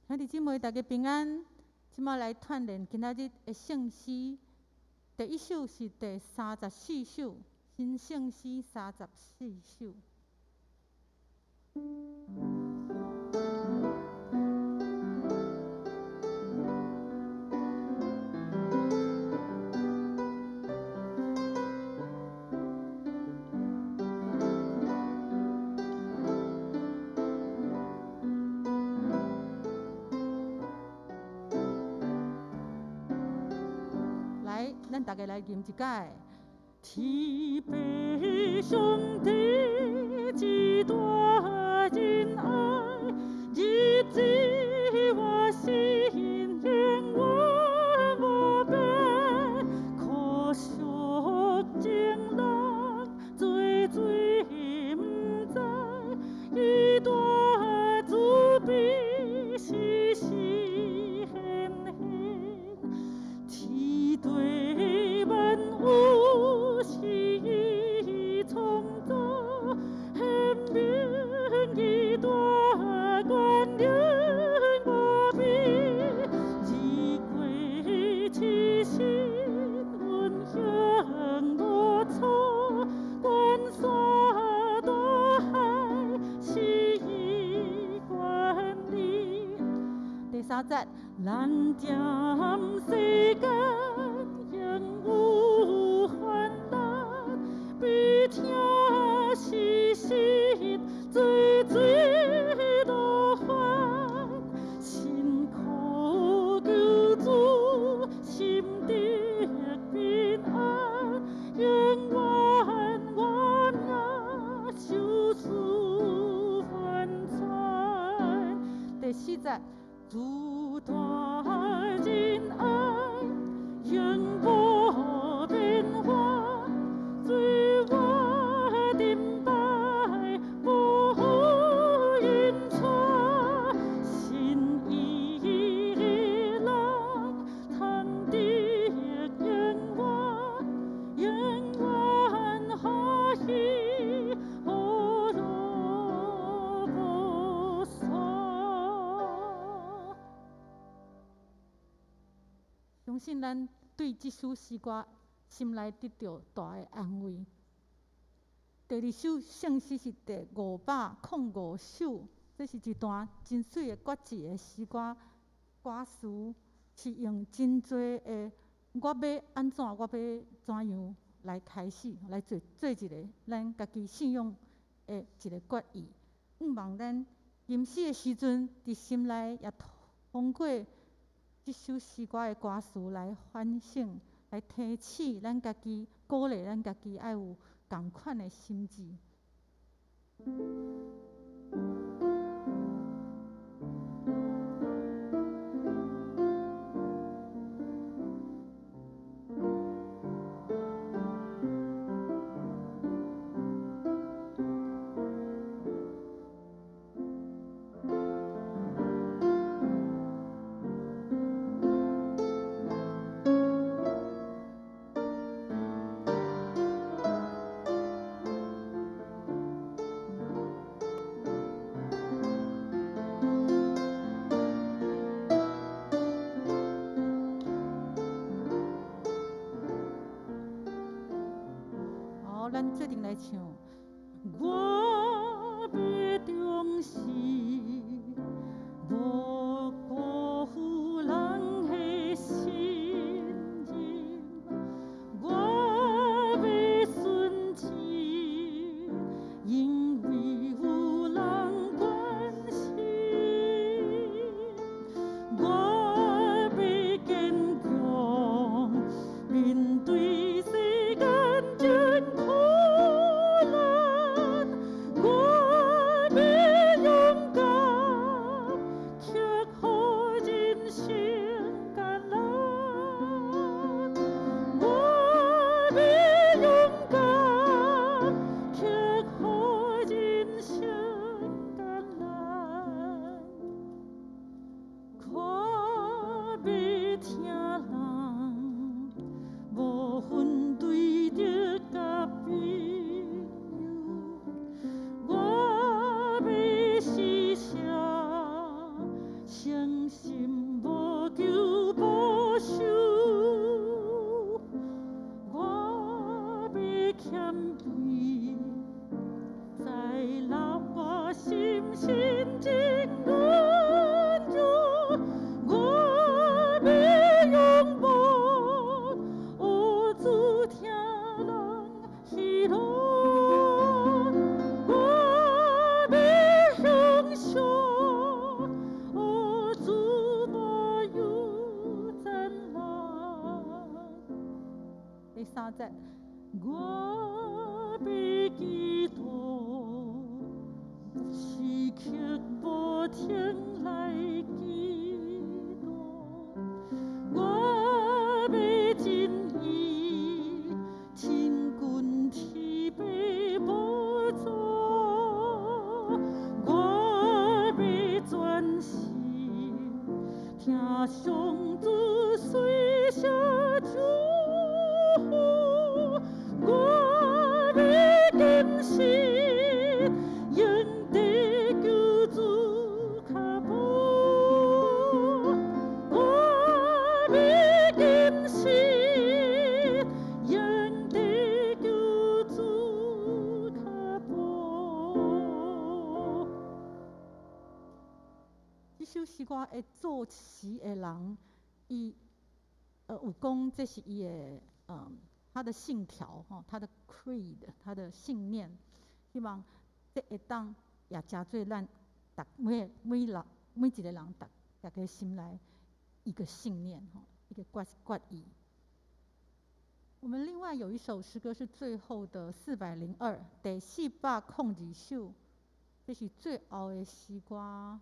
兄弟姊妹，大家平安。這馬來鍛鍊今仔日的聖詩，第一首是第34首，新聖詩三十四首。來，咱大家來吟一擺。天父上帝這大仁愛，入至我心，永遠無變。可惜眾人做罪毋知，伊大慈悲時時顯現，天地萬物是伊創造，顯明伊大權能無比，日過其心運行無阻，關山大海是伊管理。第三節，咱踮世間仍有患難，悲痛時時做罪落凡，辛苦求主心得平安，永遠我命受賜完全。第四節，主大仁愛永無變化，做我頂擺無引帶，信伊的人通得永活，永遠歡喜福樂無煞。相信咱對這首詩歌心內得著大的安慰。第二首聖詩是第505首，這是一段真媠的決志的詩歌，歌詞是用真濟的我欲按怎，我欲怎樣來開始，來做做一個咱家己信仰的一個決議。向望咱吟詩的時陣，佇心內也通過這首詩歌的歌詞來反省，來提醒咱家己，鼓勵咱家己愛有仝款的心志。好，咱做陣來唱。我欲忠實，無辜負人的信任。我欲順志，因為有人關心。我欲堅強，面對世間真苦難。慰，在立我心心真温柔，我欲仰望，有主疼人喜樂，我欲享受，有主保佑讚人。第三節，我欲祈禱，時刻無停來祈禱，我欲盡意親近天父寶座，我欲專心聽上主隨聲囑咐，我欲謹慎用地救主跤步，我欲謹慎用地救主跤步。這首詩歌的作詞的人，伊有講這是伊的他的信條吼，他的 creed，他的信念，希望這會當也成做咱逐每每人每一個人逐逐家心內一個信念吼，一個決決意。我們另外有一首詩歌是最後的402，第402首，這是最後的詩歌。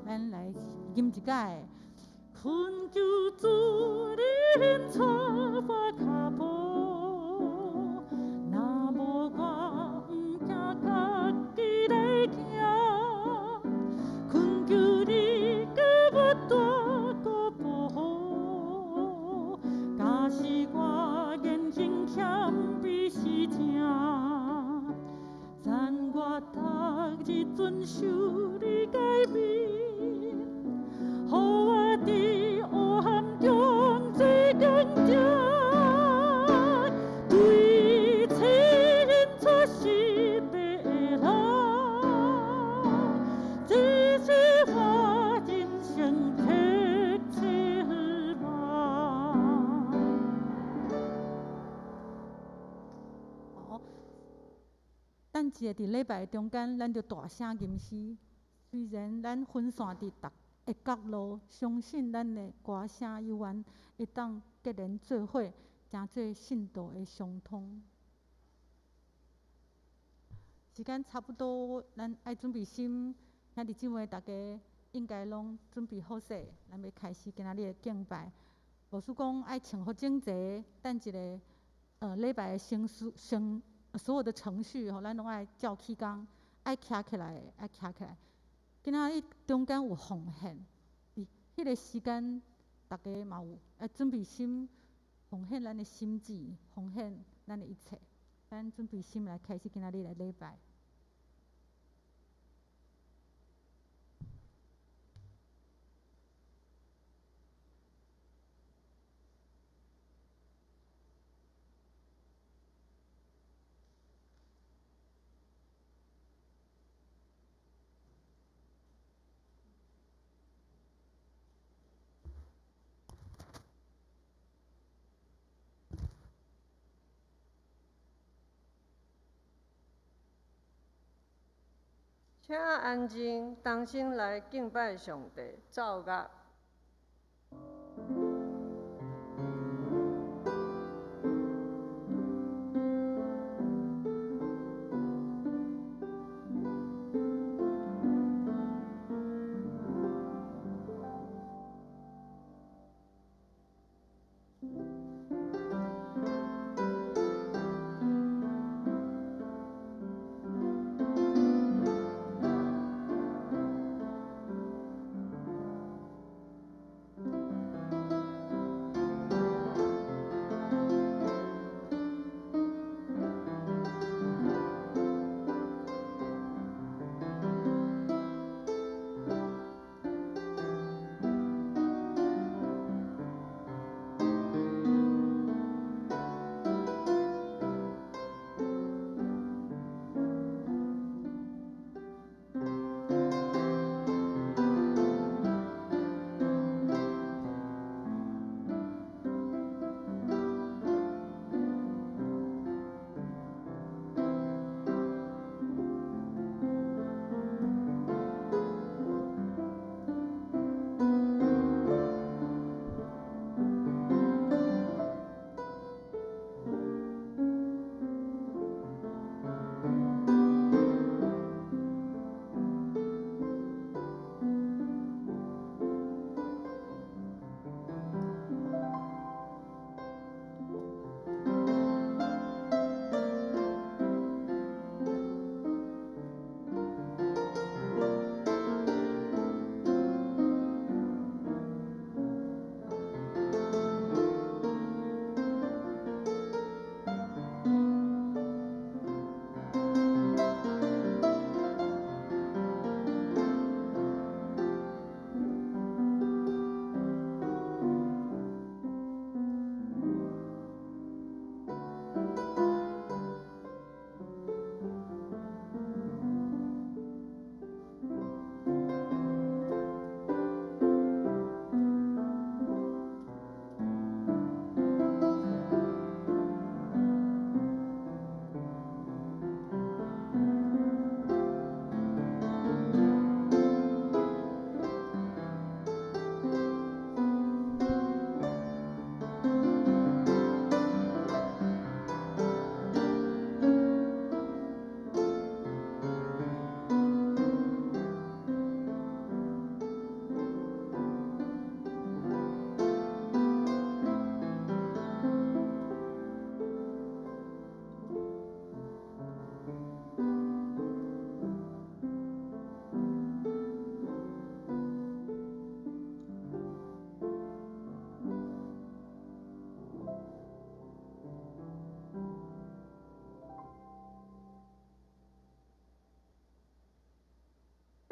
咱來吟一擺，懇求主恁帶我跤步，若無我毋驚家己來行，懇求你給我大個保護，假使我言行謙卑是正，讚我逐日遵守你誡命。予我佇黑暗中做堅定，對清楚是白的人，這是我人生迫切望。好，等一下佇禮拜中間，咱就大聲吟詩。雖然咱分散佇逐个角落，相信咱的歌聲有緣會當結連做伙，成做信道的相通。時間差不多，咱愛準備心，兄弟姊妹大家應該攏準備好勢，咱欲開始今仔日的敬拜。牧師講愛穿好整齊，等一下，禮拜的程序、程所有的程序吼，咱攏愛照起工，愛徛起來，愛徛起來。今仔日中間有奉獻，佇彼個時間，大家嘛有愛準備心，奉獻咱的心志，奉獻咱的一切。咱準備心來開始今仔日來禮拜。請安靜，同心來敬拜上帝，奏樂。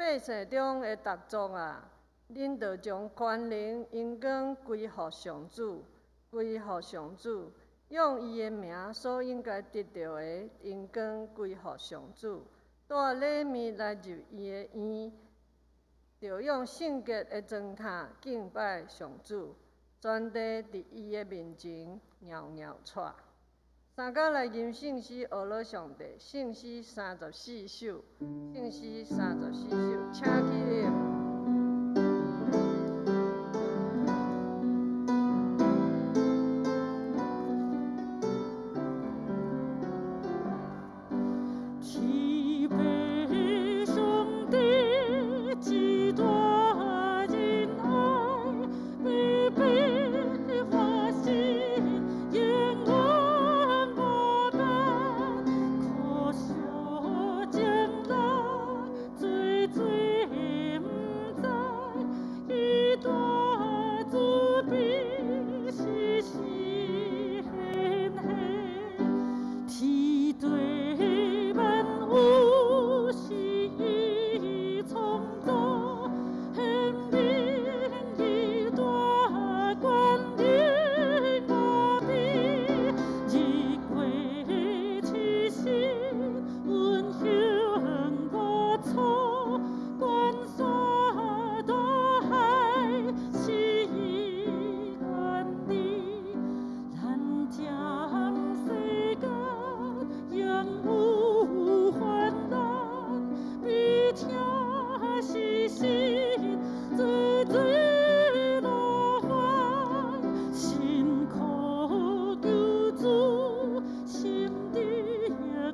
百姓中的逐族啊，恁著將權能榮光歸予上主，歸予上主，用伊的名所應該得著的榮光歸予上主。帶禮物來入伊的院，著用聖潔的磚塔敬拜上主，全地佇伊的面前搖搖掣。三工來吟聖詩，呵咾上帝，聖詩34首，聖詩34首，請起立。天父上帝這大仁愛，白白發心，永遠無變。可惜將來做罪毋知，伊大慈悲時時顯現，天地萬物是伊創造，顯明伊大權能無比，日過七星運行無阻，觀山大海是伊管理，咱將世間永無患難，比聽時時做罪樂歡，信靠救主，心得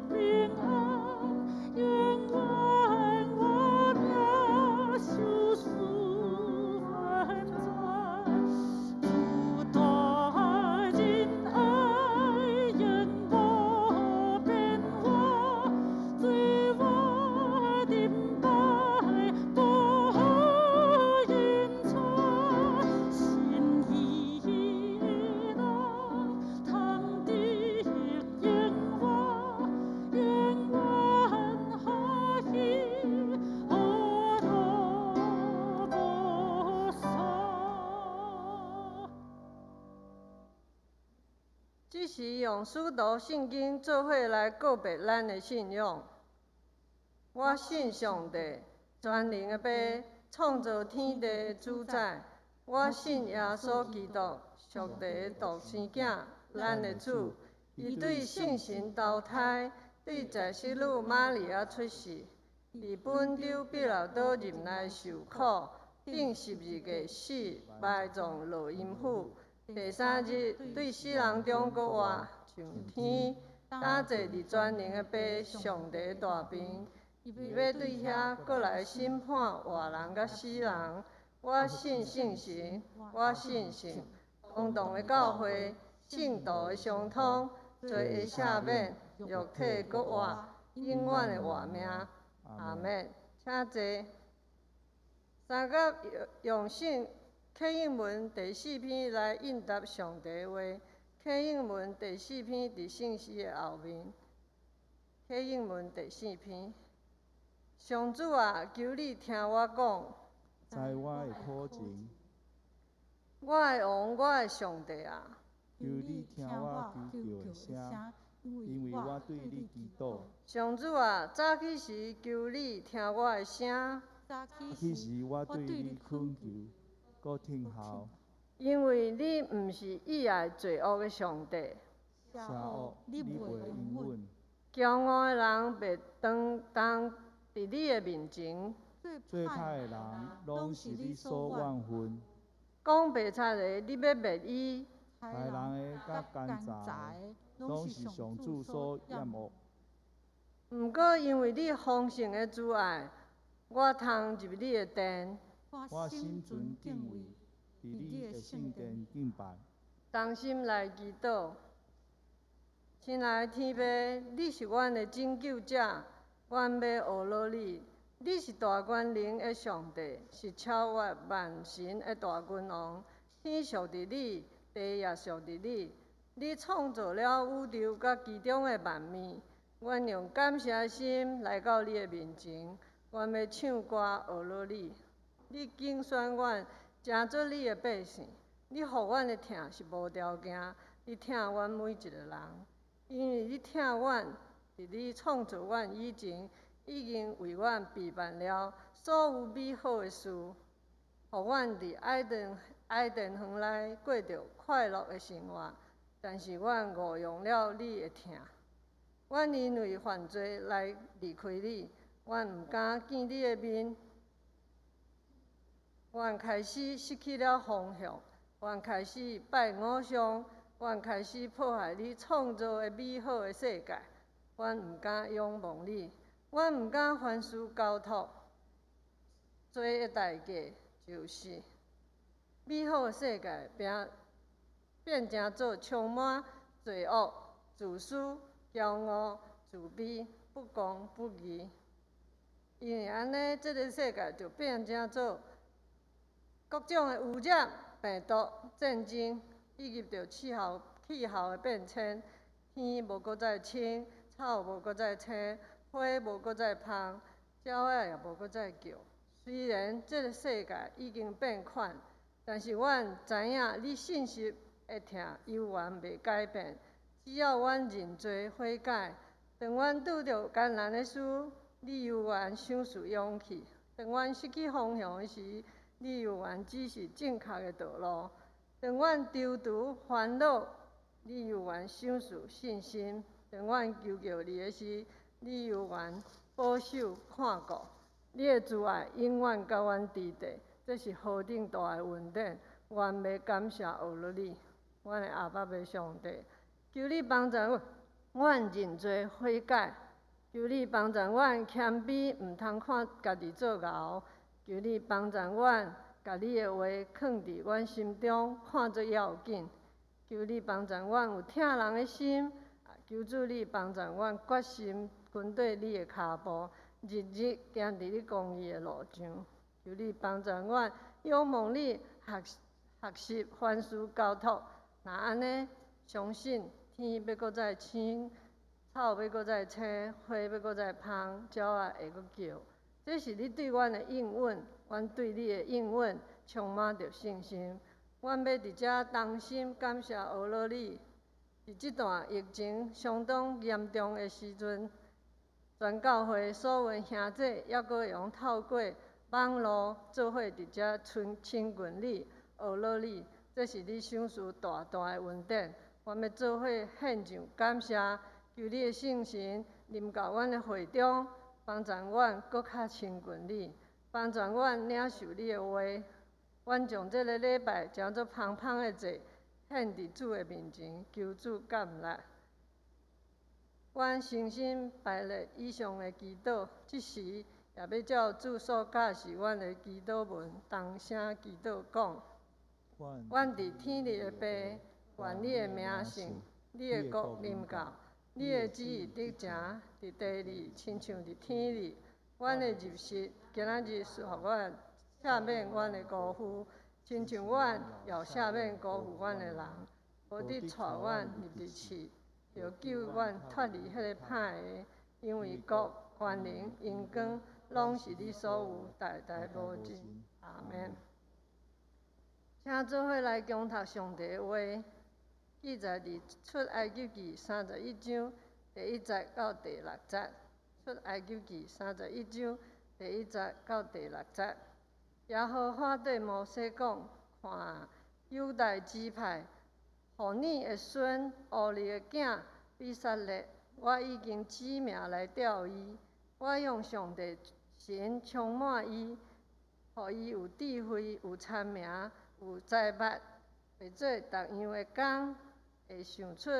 平安，永遠活命受死反轉，主大仁愛永無變化，做我頂拜無引錯，信伊的人通得榮華，永遠歡喜呵咾無數。這時用使徒信經做伙來告白咱的信仰。我信上帝，全能的父，創造天地的主宰。我信耶穌基督，上帝的獨生囝，咱的主。伊對聖神投胎，對在聖女瑪利亞出世，佇本丟彼拉多任內受苦，釘十字架死，埋葬落陰府。第三日對死人中閣活，上天，擔坐佇全能的父上帝大爿。伊欲對遐閣來審判活人佮死人。我信聖神，我信聖公同的教會，聖徒的相通，罪的赦免，肉體閣活，永遠的活命。阿們。請坐。三甲用聖啟應文第四篇來應答上帝的話。啟應文第四篇佇聖詩的後面。啟應文第四篇。上主啊，求你聽我講。在我的苦情，我的王，我的上帝啊，求你聽我求救的聲，因為我對你祈禱。上主啊，早起時求你聽我的聲。早早起時我對你懇求，閣聽候。因為你毋是意愛罪惡的上帝。邪惡你袂容忍。驕傲的人袂當當佇你的面前。做歹的人，攏是你所怨恨。講白賊的，你欲滅伊。害人的佮奸詐的，攏是上主所厭惡。毋過因為你豐盛的慈愛，我通入你的殿。我心存敬畏，佇你的聖殿敬拜。同心來祈禱。親愛的天父，你是阮的拯救者，阮欲呵咾你。你是大權能的上帝，是超越萬神的大君王。天屬佇你，地也屬佇你。你創造了宇宙佮其中的萬物。阮用感謝的心來到你的面前，阮欲唱歌呵咾你，你揀選阮，成做你的百姓，你予阮的疼是無條件，你疼阮每一个人，因為你疼阮，佇你創造阮以前，已經為阮備辦了所有美好的事，予阮佇伊甸園內過著快樂的生活。但是阮誤用了你的疼，阮因為犯罪來離開你，阮毋敢見你的面，阮開始失去了方向，阮開始拜偶像，阮開始破壞你創造的美好的世界，阮毋敢仰望你，阮毋敢凡事交託。罪的代價就是美好的世界變成做充滿罪惡、自私、驕傲、自卑、不公不義。因為按呢，這个世界就變成做各種的污染、病毒、戰爭，以及著氣候的變遷，天無閣再晴，草無閣再青，花無閣再芳，鳥仔也無閣再叫。雖然這个世界已經變款，但是阮知影你信實的疼猶原袂改變。只要阮認罪悔改，當阮拄著艱難的事，你猶原賞賜勇氣；當阮失去方向的時，你猶原指示正確的道路；當阮躊躇煩惱，你猶原賞賜信心；當阮求叫你的時，你猶原保守看顧。你的慈愛永遠佮阮佇底，這是何等大的恩典！阮欲感謝呵咾你，阮的阿爸父上帝，求你幫助阮認罪悔改，求你幫助阮謙卑，毋通看家己做𠢕。求你幫助阮，共你的話囥佇阮心中，看做要緊。求你幫助阮有疼人的心，求主你幫助阮決心跟綴你的跤步，日日行佇你公義的路上。求你幫助阮仰望你，學習凡事交託。若按呢，相信天欲閣再晴，草欲閣再青，花欲閣再芳，鳥仔會閣叫。這是你對阮的應允，阮對你的應允充滿著信心。阮欲佇遮衷心感謝呵咾你。佇這段疫情相當嚴重的時陣，全教會所有兄弟猶閣會用透過網路做伙佇遮親親近你、呵咾你，這是你賞賜大大的恩典。阮欲做伙獻上感謝，求你的聖神臨到阮的會中，幫助阮閣較親近你，幫助阮領受你的話。阮將這个禮拜成做芳芳的祭，獻佇主的面前，求主接納。阮誠心排列以上的祈禱，這時也欲照主所教示阮的祈禱文，同聲祈禱講：阮佇天裡的父，願你的名聖，你的國臨到，你的旨意得成，佇地裡親像佇天裡。阮的入食，今仔日賜予阮，赦免阮的辜負，親像阮也赦免辜負阮的人。無得帶阮入佇試，著救阮脫離彼个歹的，因為國、權能、榮光，攏是你所有，代代無盡。阿們。請做伙來恭讀上帝的話，記載佇出埃及記31章第1節到第6節。出埃及記31章第1節到第6節。耶和華對摩西講：看，猶大支派戶珥的孫烏利的囝比撒列，我已經指名來調伊，我用上帝神充滿伊，予伊有智慧、有聰明、有才捌，會做各樣的工，會想出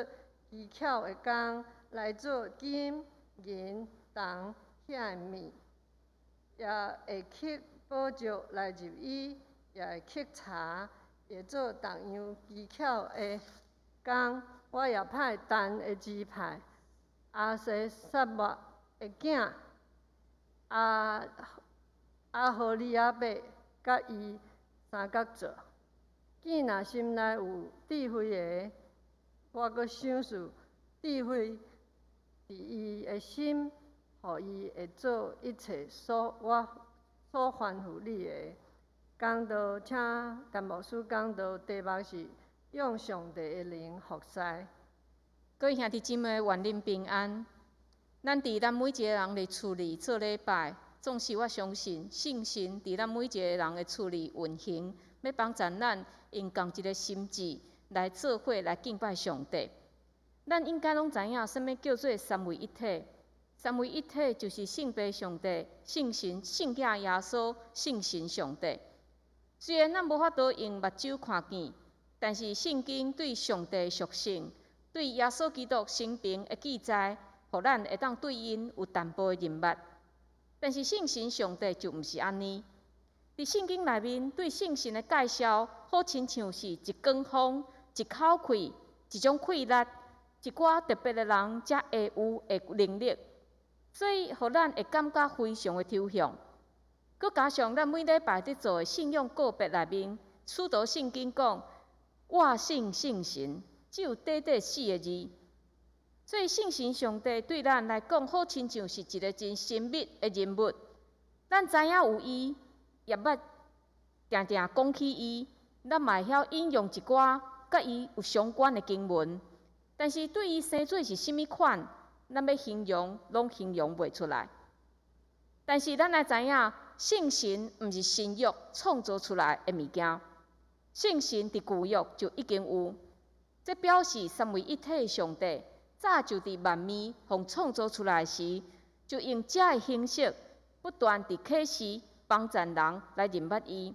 機巧的工來做金、銀、銅遐的物，也會刻寶石來入衣，也會刻柴，會做各樣機巧的工。我也派但的支派亞希撒麥的囝阿何利亞伯佮伊相佮做。見若心內有智慧的，我閣賞賜智慧佇伊的心，予伊會做一切所我所吩咐你的。講道，請陳牧師講道，題目是用上帝的靈服侍。各位兄弟姊妹，願恁平安。咱佇咱每一個人的厝裡做禮拜，總是我相信聖神佇咱每一個人的厝裡運行，欲幫助咱用仝一个心志來做伙來敬拜上帝。咱應該攏知影，啥物叫做三位一體？三位一體就是聖父上帝、聖神、聖子耶穌、聖神上帝。雖然咱無法度用目睭看見，但是聖經對上帝屬性、對耶穌基督生平的記載，予咱會當對𪜶有淡薄的認捌。但是聖神上帝就毋是按呢。佇聖經內面對聖神的介紹，好親像是一管風、一口氣、一種氣力、一寡特別的人才會有的能力，所以予咱會感覺非常的抽象。閣加上咱每禮拜佇做的信仰告白內面，使徒信經講：我信聖神，只有短短四个字。所以聖神上帝對咱來講，好親像是一个真神秘的人物。咱知影有伊，也捌定定講起伊，咱嘛會曉引用一寡佮伊有相關的經文。但是對伊生做是啥物款，咱欲形容攏形容袂出來。但是咱愛知影，聖神毋是新約創造出來的物件，聖神佇舊約就已經有。這表示三位一體的上帝，早就佇萬物予創造出來時，就用這个形式不斷佇啟示幫助人來認捌伊。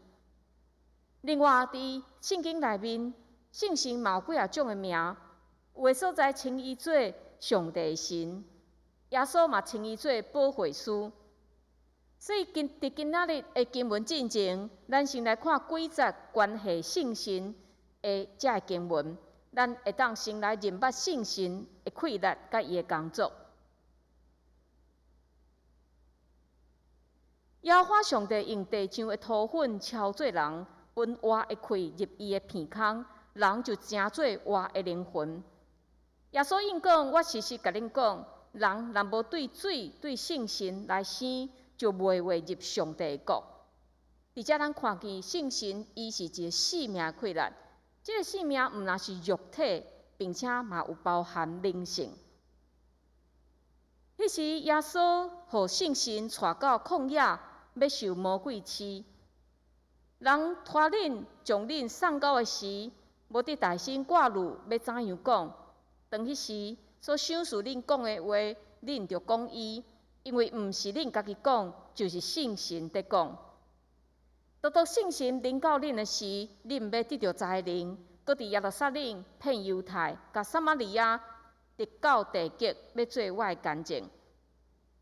另外，佇聖經內面，聖神嘛有幾仔種的名，有的所在稱伊做上帝的神，耶穌嘛稱伊做保惠師。所以今佇今仔日的經文進前，咱先來看幾節關係聖神的這个經文。咱會當先來認捌聖神的氣力佮伊的工作。耶和華上帝用地上的塗粉敲做人，分活的氣入伊的鼻孔，人就成做活的靈魂。耶穌應講：我實實共恁講，人若無對水、對聖神來生，就袂會入上帝的國。佇遮咱看見聖神，伊是一个生命的氣力。這个生命毋但是肉體，並且嘛有包含靈性。彼時耶穌予聖神帶到曠野，欲受魔鬼試。人拖恁將恁送到的時，無得大聲掛慮欲怎樣講。當彼時所賞賜恁講的話，恁著講伊，因為毋是恁家己講，就是聖神佇講。獨獨聖神臨到恁的時，恁欲得著才能，閣佇耶路撒冷、遍猶太、佮撒瑪利亞，直到地極，欲做我的見證。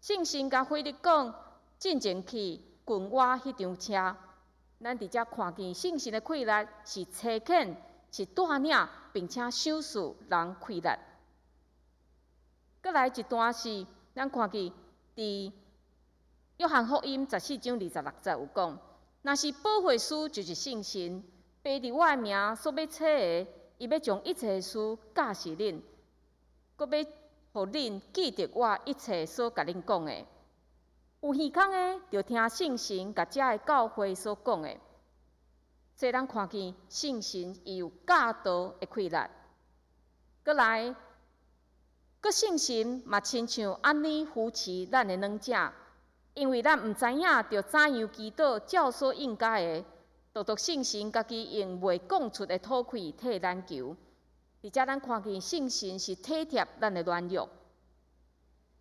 聖神共腓力講：進前去，近我彼場車。咱佇遮看見聖神的氣力是差遣，是帶領，並且賞賜人氣力。閣來一段是，咱看見佇約翰福音14章26節有講。若是保惠師就是聖神，父佇我的名所欲差的，伊欲將一切事教示恁，閣欲予恁記得我一切所共恁講的。有耳孔的，著聽聖神共遮的教會所講的。所以咱看見聖神伊有教導的氣力。閣來，閣聖神嘛親像按呢扶持咱的軟者。因為咱毋知影著怎樣祈禱照所應該的，獨獨聖神家己用袂講出的吐氣替咱求。佇遮咱看見聖神是體貼咱的軟弱。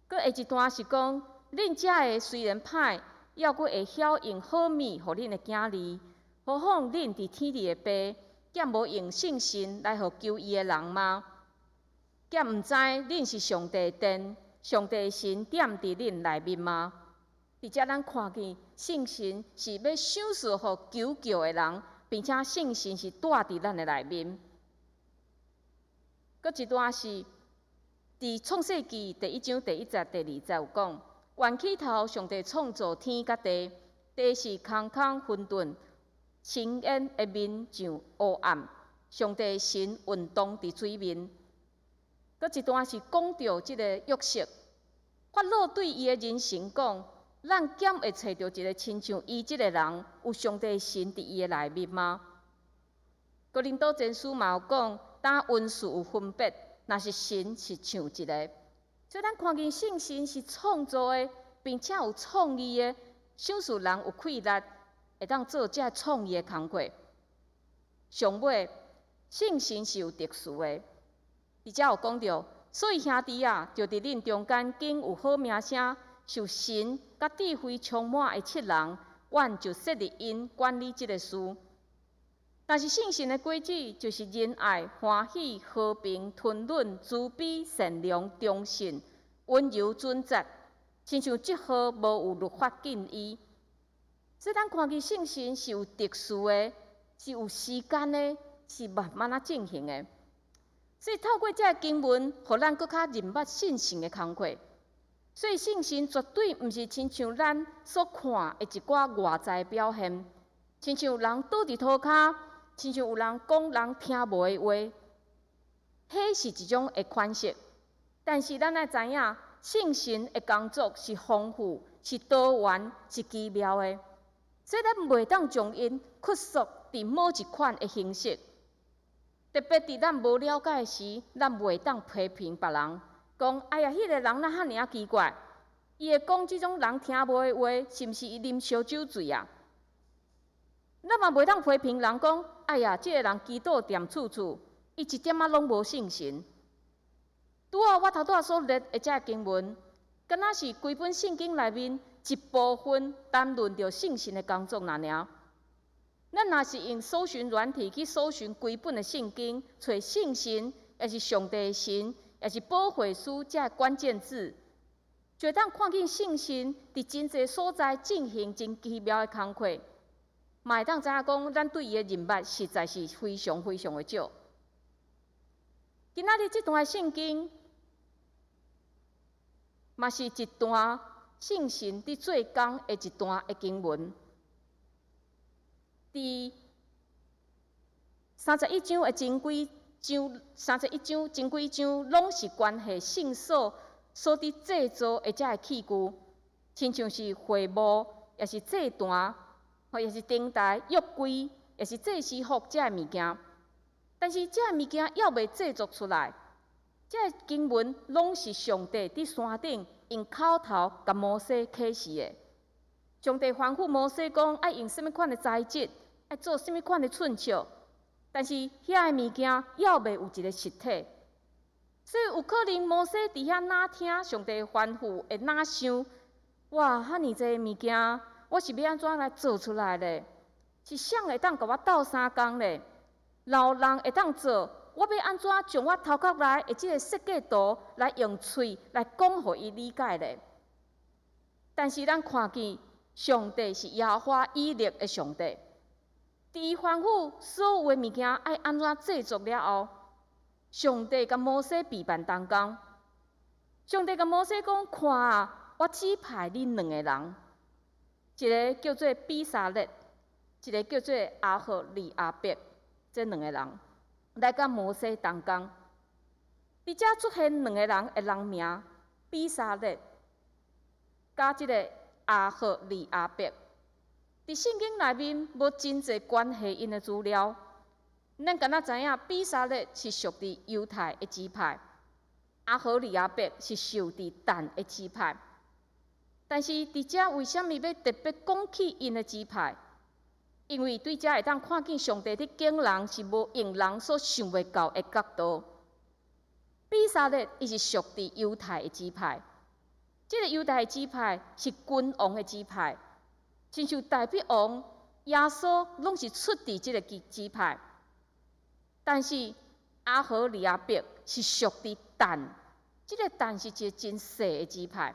閣下一段是講，恁遮的雖然歹，猶閣會曉用好物予恁的囝兒，何況恁佇天裡的父，敢無用聖神來予求伊的人嗎？敢毋知恁是上帝的殿，上帝的神踮佇恁內面嗎？佇遮咱看見聖神是欲賞賜予求叫的人，並且聖神是住佇咱的內面。閣一段是佇創世記第一章第一節、第二節有講：原起頭，上帝創造天佮地，地是空空混沌，深淵的面像烏暗，上帝神運動佇水面。閣一段是講著這个約瑟。法老對伊的人臣講：咱敢會揣著一个親像伊這个人，有上帝的神佇伊的內面嗎？哥林多前書嘛有講，當恩賜有分別，若是神是像一个。所以咱看見聖神是創造的，並且有創意的，賞賜人有氣力，會當做這創意的工課。上尾，聖神是有特殊的，佇遮有講著，所以兄弟啊，就佇恁中間經有好名聲，受神佮智慧充滿的七人，阮就設立𪜶管理這个事。但是聖神的果子就是仁愛、歡喜、和平、吞忍、慈悲、善良、忠信、溫柔、準則，親像這號無有律法禁伊。所以咱看見聖神是有特殊的，是有時間的，是慢慢仔進行的。所以透過這个經文，予咱閣較認捌信心的工課。所以信心絕對毋是親像咱所看的一寡外在表現，親像人倒佇塗跤，親像有人講人聽無的話，彼是一種的款式。但是咱愛知影，聖神的工作是豐富、是多元、是奇妙的，所以咱袂當將𪜶拘束佇某一款的形式。特別佇咱無了解時，咱袂當批評別人，講哎呀，彼個人哪遐爾仔奇怪，伊會講這種人聽無的話，是毋是伊啉燒酒醉啊？咱嘛袂當批評人講，哎呀，這个人祈禱恬厝厝，伊一點仔攏無信心。拄好我頭拄仔所念的這个經文，敢若是規本聖經內面一部分談論著信心的工作爾爾。咱若是用搜尋軟體去搜尋規本的聖經，揣信心，抑是上帝的神，抑是保惠師這个關鍵字，就會當看見信心佇真濟所在進行真奇妙的工課，嘛會當知影講，咱對伊的認捌實在是非常非常的少。今仔日這段聖經，嘛是一段聖神佇做工的一段的經文。佇三十一章的前幾章，三十一章前幾章攏是關係聖所所佇製造的這个器具，親像是會幕，抑是祭壇，或抑是燈臺、約櫃，抑是祭司服這个物件。但是這个物件猶未製作出來，這个經文攏是上帝佇山頂用口頭共摩西啟示的。上帝吩咐摩西講，愛用啥物款的材質，愛做啥物款的寸尺，但是遐个物件猶未有一个實體，所以有可能摩西佇遐哪聽上帝吩咐，會哪想，哇，遐爾濟物件，我是欲按怎來做出來咧？是誰會當共我鬥相共咧？若有人會當做，我欲按怎將我頭殼內的這个設計圖來用喙來講，予伊理解咧？但是咱看見上帝是耶和華以勒的上帝，佇伊吩咐所有的物件愛按怎製作了後，上帝共摩西備辦同工。上帝共摩西講：看啊，我指派恁兩个人，一个叫做比撒列，一个叫做亞何利亞伯，這兩个人來佮摩西同工。佇遮出現兩个人的人名，比撒列佮這个亞何利亞伯。佇聖經內面無真濟關係𪜶的資料，咱敢若知影比撒列是屬佇猶太的支派，亞何利亞伯是屬佇但的支派。但是佇遮為啥物欲特別講起𪜶的支派？因為對遮會當看見上帝佇揀人是無用人所想袂到的角度。比撒列伊是屬佇猶太的支派，這个猶太的支派是君王的支派。親像大衛王、耶穌攏是出佇這个支派，但是亞何利亞伯是屬佇但，這个但是一个真細的支派，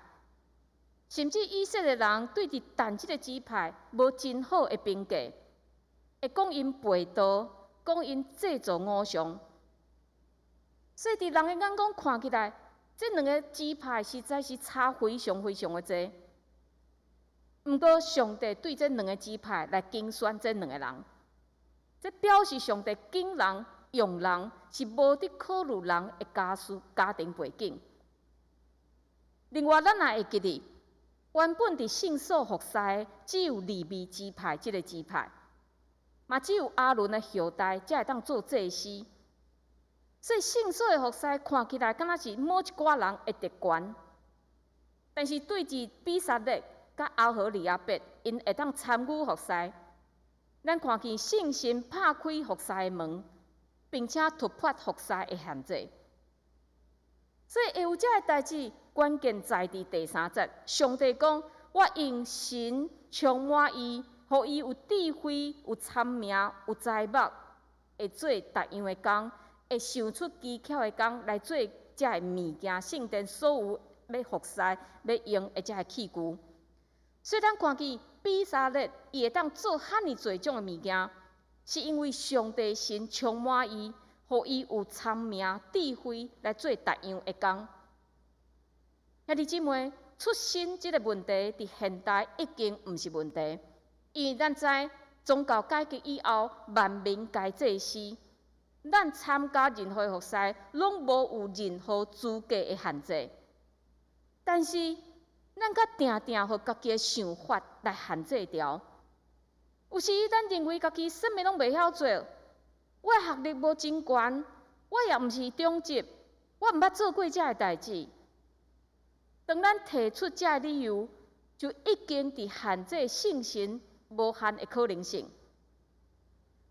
甚至以色列人對佇但這个支派無真好的評價，會講𪜶背道，講𪜶製造偶像，所以佇人的眼光看起來，這兩个支派實在是差非常非常的濟。毋過，上帝對這兩个支派來揀選這兩个人，這表示上帝揀人用人是無佇考慮人的家世、家庭背景。另外，咱也會記得，原本佇聖所服侍只有利未支派這个支派，嘛只有亞倫的後代才會當做祭司。所以聖所的服侍看起來敢若是某一寡人的特權，但是對佇比撒列佮亞何利亞伯，𪜶會當參與服侍。咱看見信心拍開服侍的門，並且突破服侍的限制。所以會有這个代誌，關鍵在佇第三節。上帝講：我用神充滿伊，予伊有智慧、有聰明、有才目，會做逐樣的工，會想出機巧的工來做這个物件，聖殿所有欲服侍、欲用的這个器具。所以咱看見比撒列，伊會當做遐爾濟種的物件，是因為上帝神充滿伊，予伊有聰明智慧來做逐樣的工。兄弟姊妹，出身這个問題，佇現代已經毋是問題，因為咱知宗教改革以後，萬民皆祭司，咱參加任何服侍，攏無有任何資格的限制。但是，咱閣定定予家己的想法來限制牢。有時咱認為家己啥物攏袂曉做，我的學歷無真懸，我也毋是長執，我毋捌做過這个代誌。當咱提出這个理由，就已經佇限制聖神無限的可能性。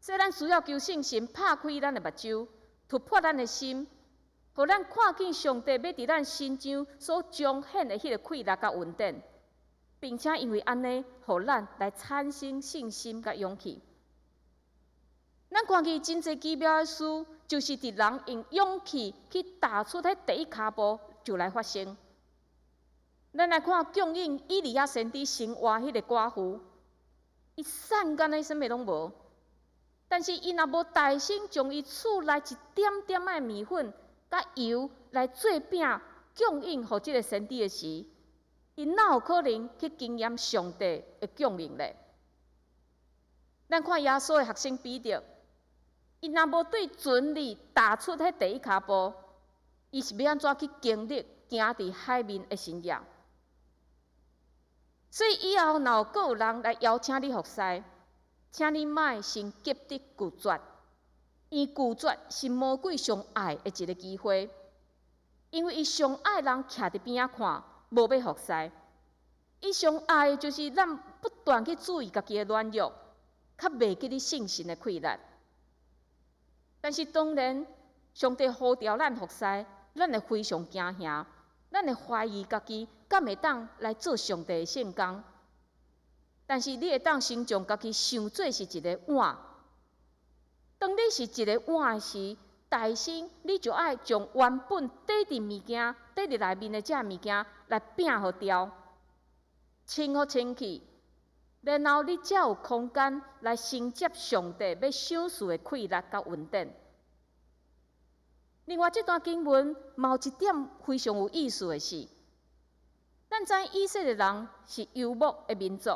所以咱需要求聖神拍開咱的目睭，突破咱的心，予咱看見上帝欲佇咱身上所彰顯的彼个氣力佮恩典，並且因為按呢，予咱來產生信心佮勇氣。咱看見真濟奇妙的事，就是佇人用勇氣去踏出彼第一跤步，就來發生。咱來看供應以利亞先知生活彼个寡婦，伊散甲呢啥物攏無，但是伊若無大聲將伊厝內一點點仔的麵粉佮油來做餅供應予這个先知的時，伊哪有可能去經驗上帝的供應咧？咱看耶穌的學生彼得，伊若無對船裡踏出彼第一跤步，伊是欲按怎去經歷行佇海面的神蹟？所以以後若有閣有人來邀請你服侍，請你莫先急著拒絕，因為拒絕是魔鬼上愛的一个機會，因為伊上愛人徛佇邊仔看，無欲服侍。伊上愛的就是咱不斷去注意家己的軟弱，較袂記得聖神的氣力。但是當然，上帝呼召咱服侍，咱會非常驚嚇，咱會懷疑家己敢會當來做上帝的聖工。但是你會當先將家己想做是一个碗。當你是一个碗的時，大聲你就愛將原本底佇物件、底佇內面的這个物件來摒予掉，清予清氣，然後你才有空間來承接上帝欲賞賜的氣力佮恩典。另外，這段經文嘛有一點非常有意思的是，咱知以色列人是游牧的民族，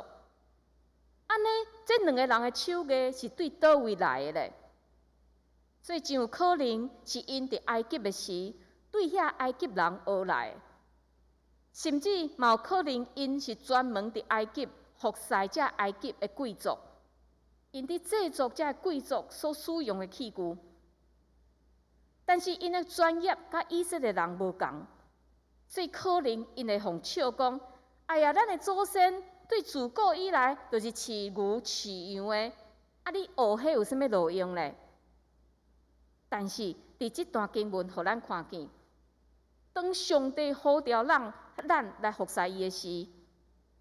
按呢，這兩个人的手藝是對佗位來的咧？所以真有可能是𪜶佇埃及的時，對遐埃及人學來的，甚至嘛有可能𪜶是專門佇埃及服侍這埃及的貴族，𪜶佇製作這貴族所使用的器具。但是𪜶的專業佮以色列人無仝，所以可能𪜶會予笑講：哎呀，咱的祖先對自古以來就是飼牛飼羊的，啊，你學彼有啥物路用咧？但是佇這段經文，予咱看見，當上帝呼召咱來服侍伊的時，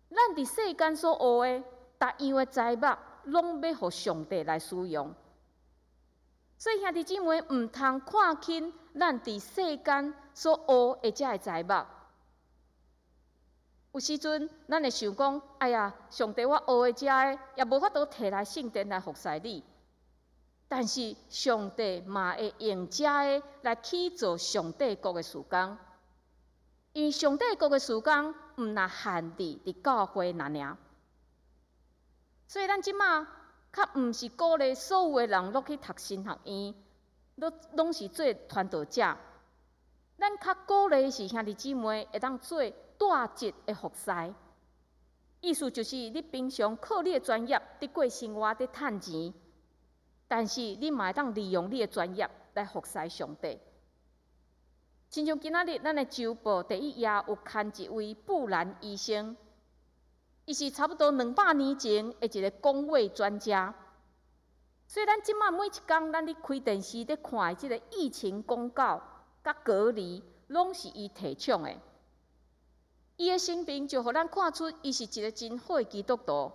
咱佇世間所學的，逐樣的才目，攏欲予上帝來使用。所以兄弟姊妹，毋通看輕咱佇世間所學的這个才目。有時陣，咱會想講：哎呀，上帝，我學的這个也無法度提來聖殿來服侍你。但是上帝嘛會用這个來去做上帝國的事工，因為上帝國的事工毋若限制佇教會爾爾。所以咱這馬較毋是鼓勵所有的人攏去讀神學院，攏攏是做傳道者。咱較鼓勵是兄弟姊妹會當做帶職的服侍。意思就是你平常靠你的專業佇過生活，佇趁錢，但是你嘛會當利用你的專業來服侍上帝。親像今仔日咱的週報第一頁有刊一位布蘭醫生，伊是差不多200年前的一个公衛專家。所以咱這馬每一工咱咧開電視咧看的這个疫情公告、佮隔離，攏是伊提倡的。伊的生平就予咱看出，伊是一个真好的基督徒。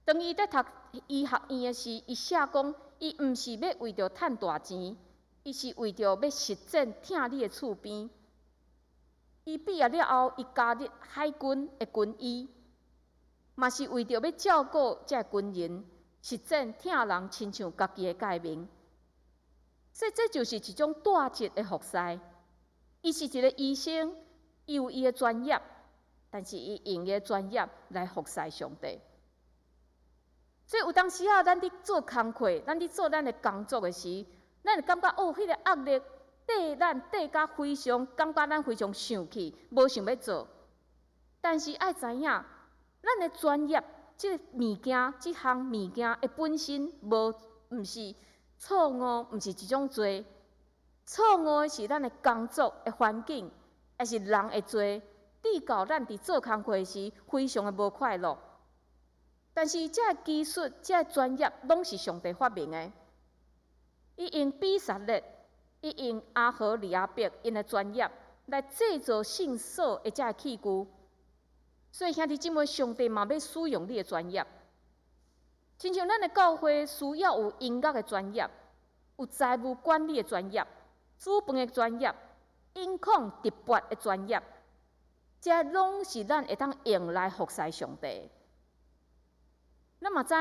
當伊佇讀醫學院的時，伊寫講，伊毋是欲為著趁大錢，伊是為著欲實踐疼你的厝邊。伊畢業了後，伊加入海軍的軍醫，嘛是為著欲照顧這个軍人，實踐疼人親像家己的誡命。所以這就是一種帶職的服侍。伊是一个醫生，伊有伊的專業，但是伊用伊的專業來服侍上帝。所以有當時仔，咱佇做工課，咱佇做咱的工作的時，咱會感覺哦，彼個壓力綴咱綴甲非常，感覺咱非常生氣，無想欲做。但是愛知影，咱的專業，這个物件，這項物件的本身無，毋是錯誤，毋是一種罪。錯誤的是咱的工作的環境，抑是人的罪，致到咱佇做工課時非常的無快樂。但是這个技術、這个專業，攏是上帝發明的。伊用比撒列，伊用亞何利亞伯𪜶的專業來製造聖所的這个器具。所以兄弟姊妹，上帝嘛欲使用你的專業。親像咱的教會需要有音樂的專業，有財務管理的專業，煮飯的專業，音控直播的專業，這攏是咱會當用來服侍上帝。咱嘛知，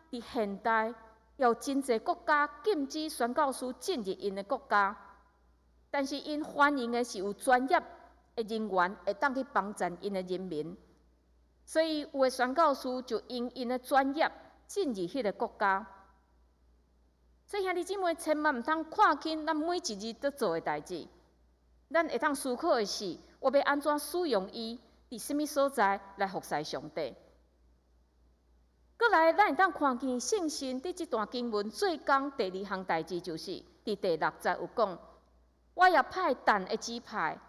佇現代有真濟國家禁止宣教師進入𪜶的國家，但是𪜶歡迎的是有專業的人員會當去幫助𪜶的人民，所以有的宣教師就用𪜶的專業進入彼个國家。所以兄弟姊妹，千萬毋通看輕咱每一日佇做的代誌。咱會當思考的是，我欲按怎使用伊，佇啥物所在來服侍上帝。閣來，咱會當看見信心佇這段經文做工第二項代誌，就是佇第六節有講，我也派但的支派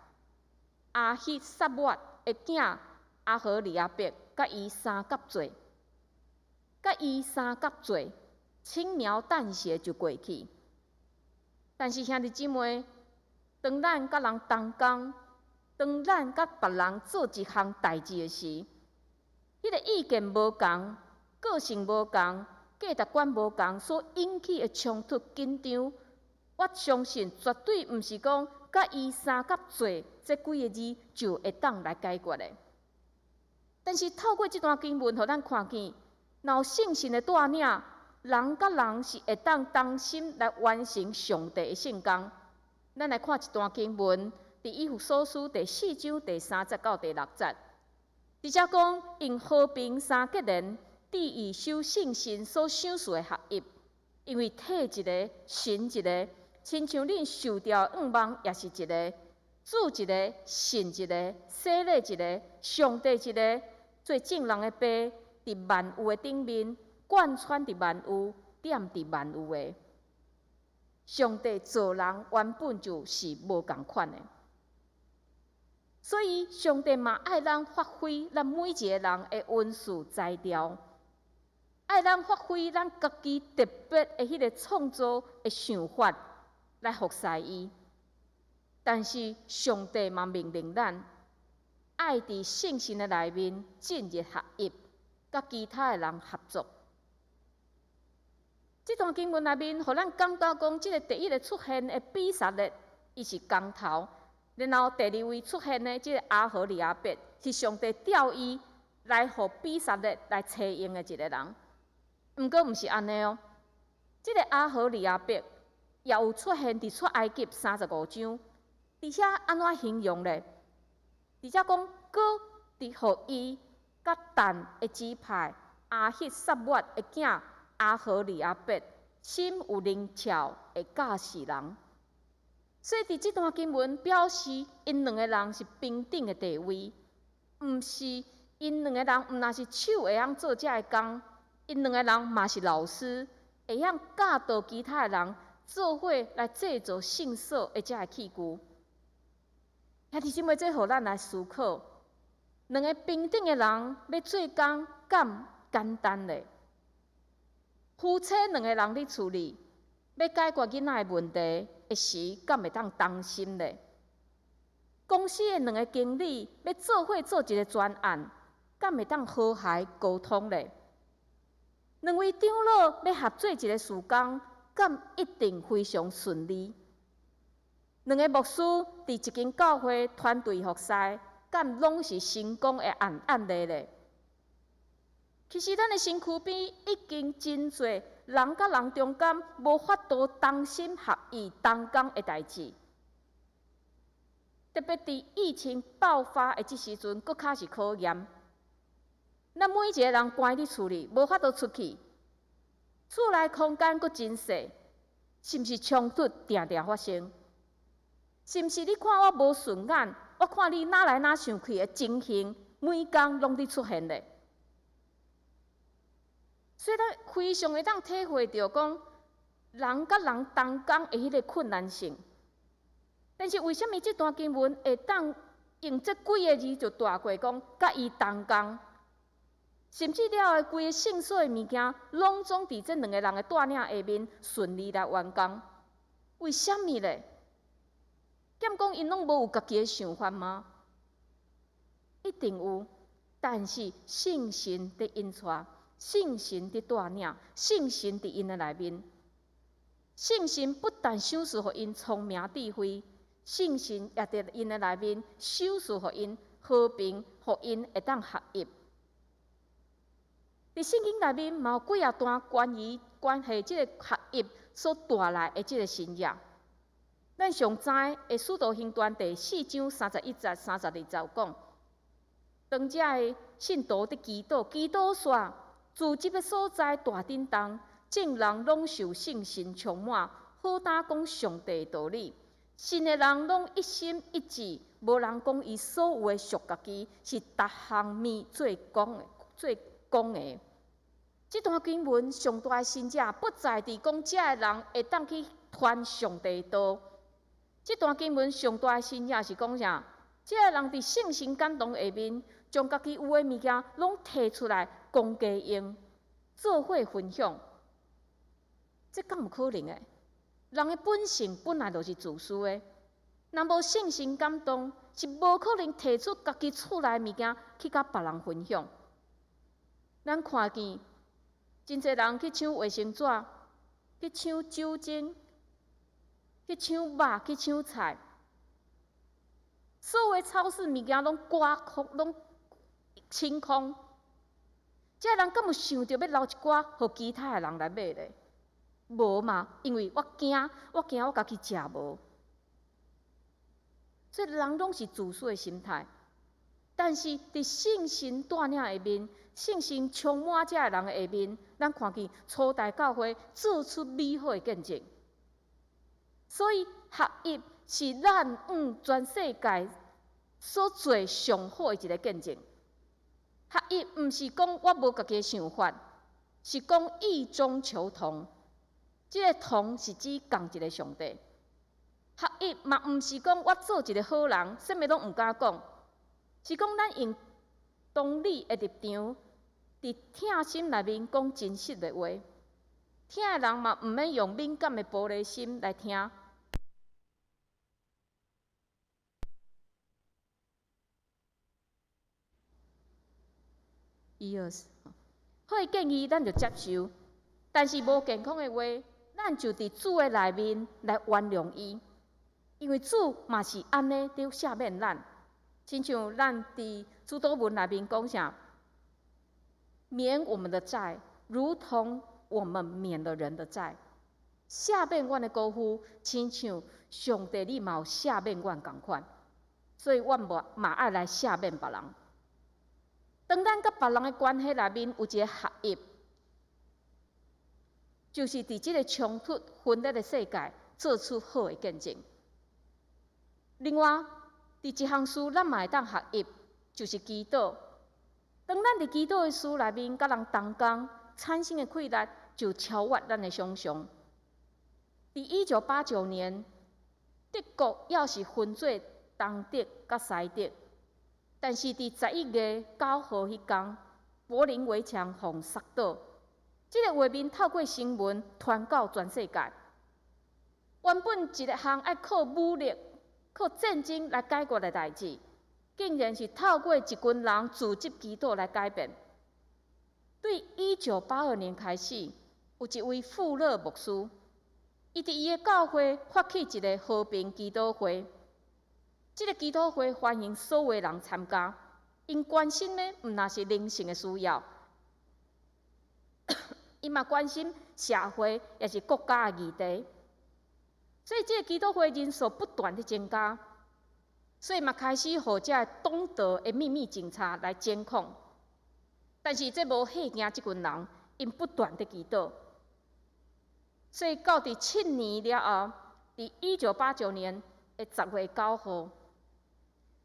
亞希撒抹的囝亞何利亞伯，佮伊相佮做，佮伊相佮做，輕描淡寫就過去。但是兄弟姊妹，當咱佮人同工，當咱佮別人做一項代誌的時，彼个意見無仝，個性無仝，價值觀無仝，所引起的衝突緊張，我相信絕對毋是講佮伊相佮做這幾个字就會當來解決的。但是透過這段經文，予咱看見，若有聖神的帶領，人佮人是會當同心來完成上帝的聖工。咱來看一段經文，佇以弗所書第四章第三節到第六節，佇遮講用和平三結連，致意守聖神所賞賜的合一，因為體一个，神一个，親像恁受召的向望也是一个，主一个，信一个，洗禮一个，上帝一个，做眾人的父，佇萬有的頂面，貫穿佇萬有，踮佇萬有的。上帝造人原本就是無仝款的，所以上帝嘛愛咱發揮咱每一个人的恩賜才調。愛咱發揮咱家己特別的彼个創造的想法來服侍伊，但是上帝嘛命令咱愛佇聖神的內面進入合一，佮其他的人合作。這段經文內面，予咱感覺講，這个第一个出現的比撒列，伊是工頭；然後第二位出現的這个亞何利亞伯，是上帝調伊來予比撒列來採用的一个人。毋過毋是按呢哦，這个亞何利亞伯也有出現佇出埃及35章，佇遐按怎形容咧？佇遮講，閣佇予伊佮但的支派亞希撒抹的囝亞何利亞伯，心有靈巧的教示人。所以佇這段經文表示，𪜶兩个人是平等的地位，毋是𪜶兩个人毋若是手會曉做這个工，𪜶兩个人嘛是老師，會曉教導其他的人做伙來製造聖所的這个器具。兄弟姊妹，這予咱來思考，兩个平等的人欲做工，敢簡單咧？夫妻兩个人佇厝裡欲解決囡仔的問題的時，敢會當同心咧？公司的兩个經理欲做伙做一个專案，敢會當和諧溝通咧？兩位長老欲合作一个事工，敢一定非常順利？兩个牧師佇一間教會團隊服侍，敢攏是成功的案例咧？其實咱的身軀邊已經真濟人佮人中間無法度同心合意同工的代誌，特別佇疫情爆發的這時陣，閣較是考驗。咱每一个人關佇厝裡，無法度出去，厝內空間閣真細，是毋是衝突定定發生？是毋是你看我無順眼，我看你哪來哪生氣的情形，每工攏佇出現咧？所以咱非常會當體會著講，人佮人同工的彼个困難性。但是為啥物這段經文會當用這幾个字就帶過講，佮伊同工，甚至了後規个聖所的物件，攏總佇這兩个人的帶領下面順利來完工？為啥物咧？敢講𪜶攏無有家己的想法嗎？一定有，但是聖神佇引帶，聖神佇帶領，聖神佇𪜶的內面。聖神不但賞賜予𪜶聰明智慧，聖神也佇𪜶的內面賞賜予𪜶和平，予𪜶會當合一。佇聖經內面嘛有幾仔段關於關係這个合一所帶來的這个神跡。咱上知的《使徒行傳》第4章31節、32節有講，當遮的信徒佇祈禱，祈禱煞，聚集的所在大震動，眾人攏受聖神充滿，好膽講上帝的道理。信的人攏一心一志，無人講伊所有的屬家己，是逐項物做講的、做講的。這段經文上大的神跡，不在佇講遮的人會當去傳上帝的道。這段經文上大的神跡是講啥？這个人佇聖神感動下面，將家己有的物件攏提出來公家用，做伙分享。這敢有可能的？人的本性本來就是自私的，若無聖神感動，是無可能提出家己厝內的物件去佮別人分享。咱看見真濟人去搶衛生紙，去搶酒精，去搶肉，去搶菜，所有超市物件攏刮空，攏清空。這个人敢有想著欲留一寡予其他的人來買咧？無嘛，因為我驚，我驚我家己食無。所以人攏是自私的心態，但是佇聖神帶領下面，聖神充滿這个人的下面，咱看見初代教會做出美好的見證。所以合一是咱向全世界所做上好的一个見證。合一毋是講我無家己的想法，是講異中求同。這个同是指仝一个上帝。合一嘛毋是講我做一个好人，啥物攏毋敢講，是講咱用同理的立場，佇疼心內面講真實的話，聽的人嘛毋免用敏感的玻璃心來聽。伊好的建議，咱就接受；但是無健康的話，咱就佇主的內面來原諒伊，因為主嘛是按呢佇赦免咱。親像咱佇主禱文內面講啥？免我們的債，如同我們免了人的債。赦免阮的過犯，親像上帝你嘛有赦免阮仝款，所以阮嘛嘛愛來赦免別人。當咱佮別人的關係內面有一个合一，就是佇這个衝突分裂的世界做出好的見證。另外，佇一項事，咱嘛會當學習，就是祈禱。當咱佇祈禱的事內面，佮人同工產生的氣力，就超越咱的想象。佇1989年，德國猶是分做東德佮西德，但是佇11月9號彼工，柏林圍牆予摔倒。這个畫面透過新聞傳到全世界。原本一項愛靠武力、靠戰爭來解決的代誌，竟然是透過一群人組織祈禱來改變。對1982年開始，有一位富勒牧師，伊佇伊的教會發起一个和平祈禱會。這个祈禱會歡迎所有人參加，𪜶關心的毋但是靈性的需要，𪜶嘛關心社會抑是國家的議題。所以，這个祈禱會人數不斷佇增加，所以嘛開始予這个東德的秘密警察來監控。但是這無嚇驚這群人，𪜶不斷佇祈禱。所以到佇7年了後，佇1989年的10月9號，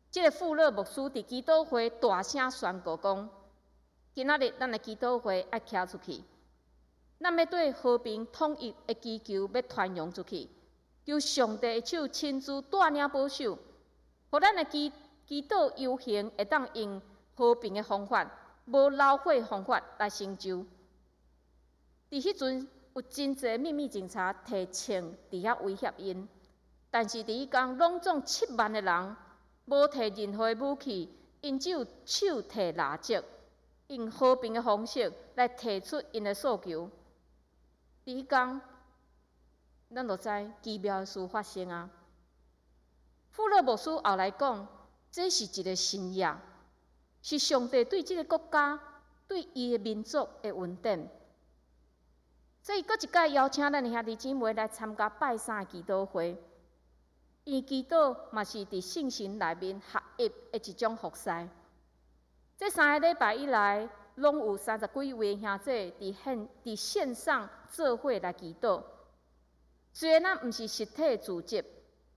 這个富勒牧師佇祈禱會大聲宣告講：今仔日咱的祈禱會愛徛出去，咱欲對和平統一的祈求欲傳揚出去，求上帝的手親自帶領保守，予咱的祈禱遊行會當用和平的方法，無流血方法來成就。佇彼陣有真濟秘密警察提槍佇遐威脅𪜶，但是佇彼工攏總7萬个人無提任何的武器，𪜶只有手提蠟燭，用和平的方式來提出𪜶的訴求。佇彼工，咱就知奇妙的事發生啊！富勒牧師後來講，這是一个神跡，是上帝對這个國家、對伊的民族的恩典。所以，閣一擺邀請咱的兄弟姊妹來參加拜三的祈禱會。因為祈禱嘛是佇聖神內面合一的一種服侍。這3个禮拜以來，攏有30幾位兄弟佇線上做伙來祈禱。雖然咱毋是實體聚集，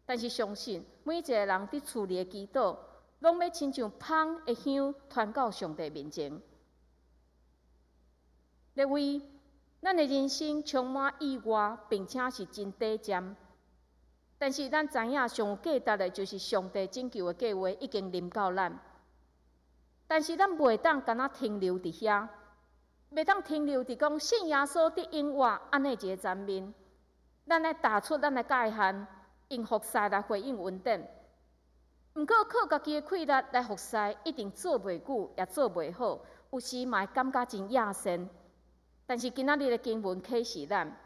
但是相信每一个人佇厝裡的祈禱，攏欲親像芳的香傳到上帝面前。列位，咱的人生充滿意外，並且是真短暫。但是咱知影上有價值的，就是上帝拯救的計劃已經臨到咱。但是咱袂當干焦停留佇遐，袂當停留佇講信耶穌得永活按呢一个層面。咱愛踏出咱的界限，用服侍來回應恩典。毋過靠家己的氣力來服侍，一定做袂久，也做袂好，有時嘛會感覺真厭世。但是今仔日的經文啟示咱，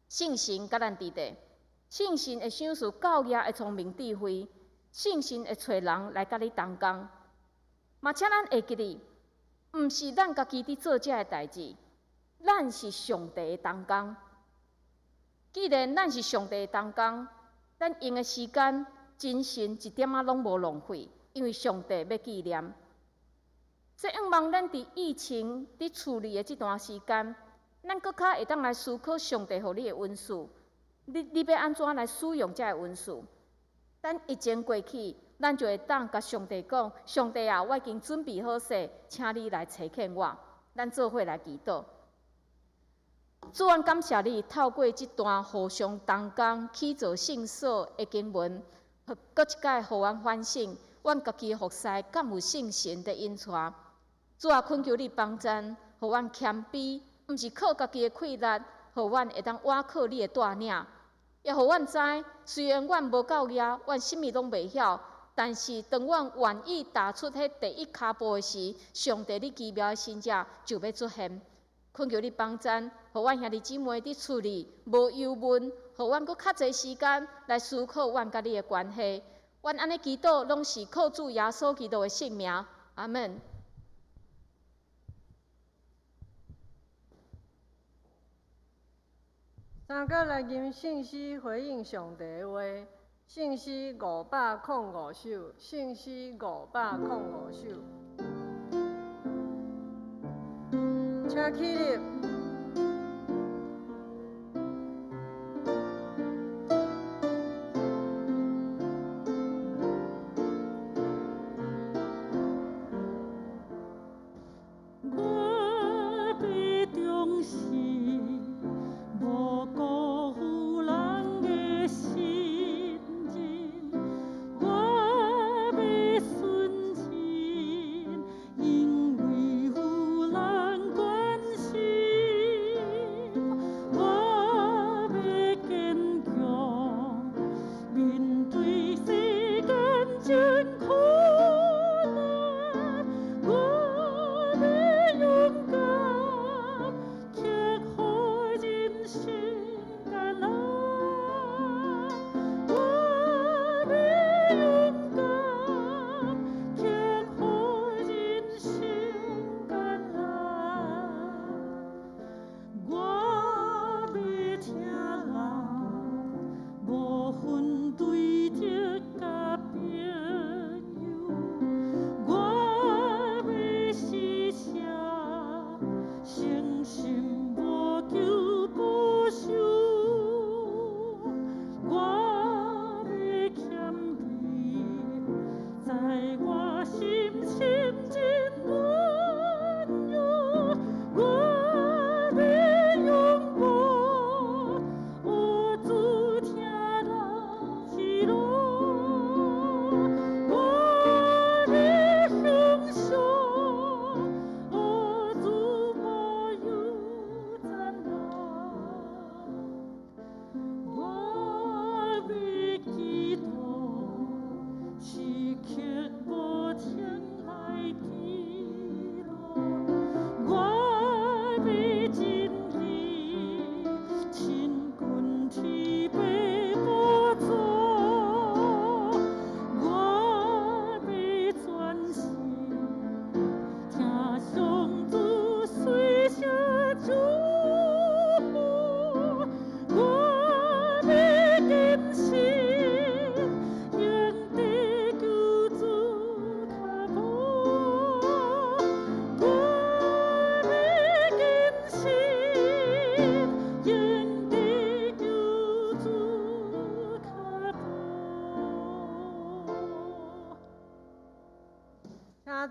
聖神佮咱佇咧，聖神會賞賜教業的聰明智慧，聖神會揣人來佮你同工。嘛，請咱會記得，毋是咱家己佇做這个代誌，咱是上帝的同工。既然咱是上帝的同工，咱用的時間、精神一點仔攏無浪費，因為上帝欲紀念。所以，向望咱佇疫情佇處理的這段時間，咱閣較會當來思考上帝予你的恩賜，你欲按怎來使用這个恩賜？等疫情過去，咱就會當共上帝講：上帝啊，我已經準備好勢，請你來差遣我。咱做伙來祈禱。主，阮感謝你，透過這段互相同工起造聖所的經文，閣一擺予阮反省，阮家己服侍敢有聖神的引帶。主啊，懇求你幫贊，予阮謙卑，毋是靠家己的氣力，予阮會當倚靠你的帶領，也予阮知，雖然阮無夠額，阮啥物攏袂曉，但是當阮願意踏出彼第一跤步的時，上帝你奇妙的神跡就欲出現。懇求你幫贊，予阮兄弟姊妹佇厝裡無憂悶，予阮閣較濟時間來思考阮佮你的關係。阮按呢祈禱，攏是靠主耶穌基督的聖名。阿門。三個來吟聖詩回應上帝的話，聖詩505首，聖詩505首。請起立。